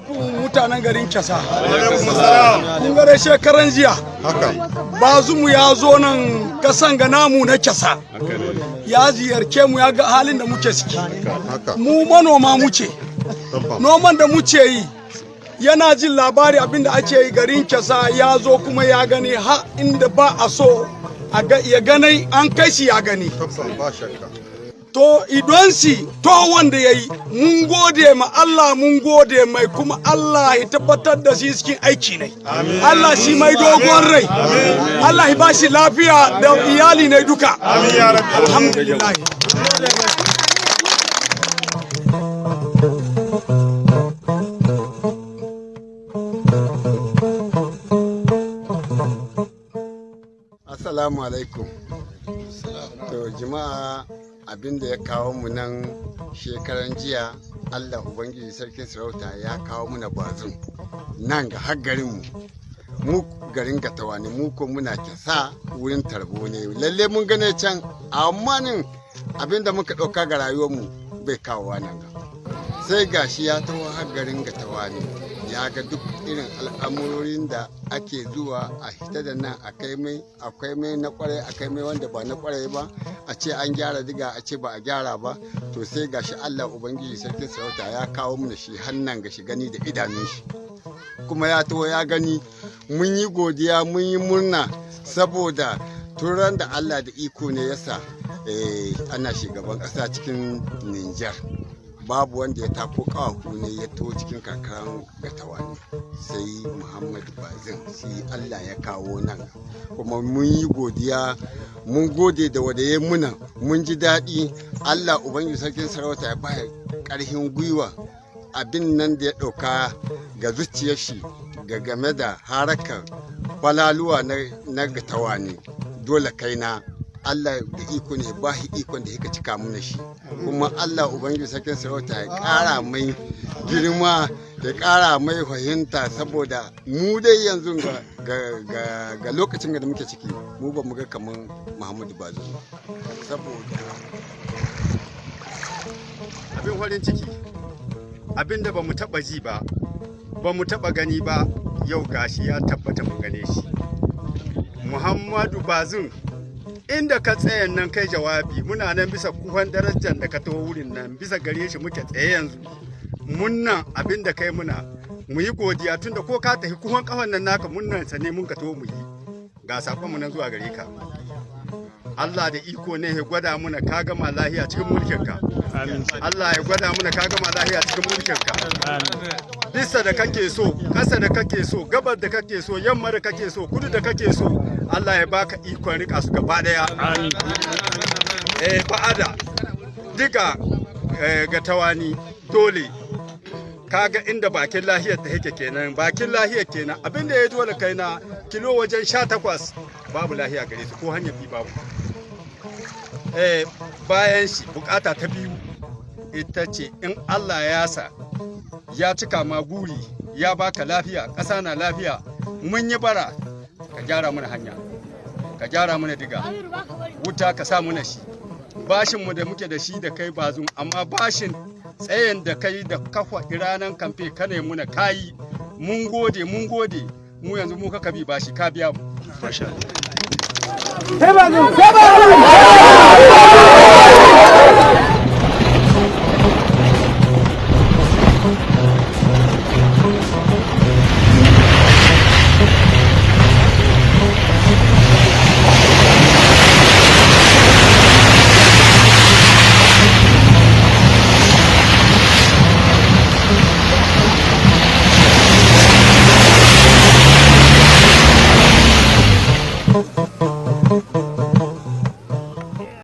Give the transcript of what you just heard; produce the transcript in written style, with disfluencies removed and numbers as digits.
Mutanen garin Kyasa. Kun ga dai shekaran jiya. Bazumu ya zo nan kasan ga namu na Kyasa. Ya ziyarce mu, ya ga halin da muke ciki. Mu manoma muke. Noman da muke yi, yana jin labari abinda ake yi garin Kyasa, ya zo kuma ya gani ha inda ba a so ya ganai, an kai shi ya gani. To idon si to wanda ya yi, mun gode ma Allah, mun gode mai, kuma Allah ya tabbatar da shi cikin aiki ne. Allah shi mai dogon rai, Allah ya ba shi lafiya da iyali ne duka. Alhamdulillah. Assalamu alaikum. To jama'a, abin da ya kawo mu nan, shekaran jiya Allah Ubangiji Sarkin Sarauta ya kawo muna Bazum nan ga har garinmu. Mu garin Gatawa ne, mu ko muna Kyasa wurin tarbo ne. Lalle mun gane can, amma nan abin da muka ɗauka ga rayuwarmu bai kawo nan ga. Sai gashi ya taho har garin Gatawa ne. Ya ga duk irin al'amurorin da ake zuwa a hita da nan a kai mai, akwai mai na kwarai, a kai mai wanda ba na kwarai ba, a ce an gyara diga, a ce ba a gyara ba. To sai gashi Allah Ubangiji Sarkin Sarauta ya kawo mana shi hannan ga shi gani da idanun shi, kuma ya taho ya gani. Mun yi godiya, mun yi murna, saboda turan da Allah da iko ne yasa ana shugaban ƙasa cikin Niger, babu wanda ya tako ƙawahu ne ya to cikin karkaran Gatawani sai Muhammadu Bazin. Shi Allah ya kawo nan, kuma mun yi godiya, mun gode da wada ya muna, mun ji daɗi. Allah Ubangiji Sarkin Sarauta ya baya ƙarfin gwiwa, abin nan da ya ɗauka ga zuciyar shi ga game da harakar falaluwa na Gatawani dole kaina, Allah da iko ne ba shi ikon da yake cika mana shi. Kuma Allah Ubangiji Sarkin Sarauta ya ƙara mai girma, ya ƙara mai fahimta, saboda mu dai yanzu ga lokacin da muke ciki, mu ba mu ga kamar Muhammadu Bazoum, saboda Abin farin ciki, abin da ba mu taɓa ji ba, ba mu taɓa gani ba, yau gashi ya tabbata mu gane shi. Muhammadu Bazum, inda ka tsayan nan kai jawabi, muna nan bisa kuhan darajar da ka taho wurin nan, bisa gare shi muke tsaye yanzu. Munnan abin da kai muna, mu yi godiya, tunda ko ka tafi kuhan kafan nan naka munnan sa ne mun ka taho mu yi. Ga sakon mu nan zuwa gare ka. Allah da iko ne ya gwada muna ka gama lahiya cikin mulkin ka. Allah ya gwada muna ka gama lahiya cikin mulkin ka. Bisa da kake so, ƙasa da kake so, gabar da kake so, yamma da kake so, kudu da kake so, Allah ya baka ikon rika su gaba daya. Fa'ada diga ga tawani dole kaga inda bakin lahiyar ta yake kenan, bakin lahiyar kenan. Abinda ya dole kai na kilo wajen 18 babu lahiya gare su, ko hanyar bi babu. Bayan shi, bukata ta biyu ita ce, in Allah ya sa ya cika ma guri, ya baka lafiya, ƙasa na lafiya, mun yi bara ka gyara mana hanya, ka gyara mana diga, wuta ka sa mana shi. Bashin mu da muke da shi da kai Bazum, amma bashin tsayin da kai da kafa ranar kamfe kana muna kayi, mun gode, mun gode. Mu yanzu mu kaka bi bashi, ka biya mu. Sai Bazum, sai Bazum.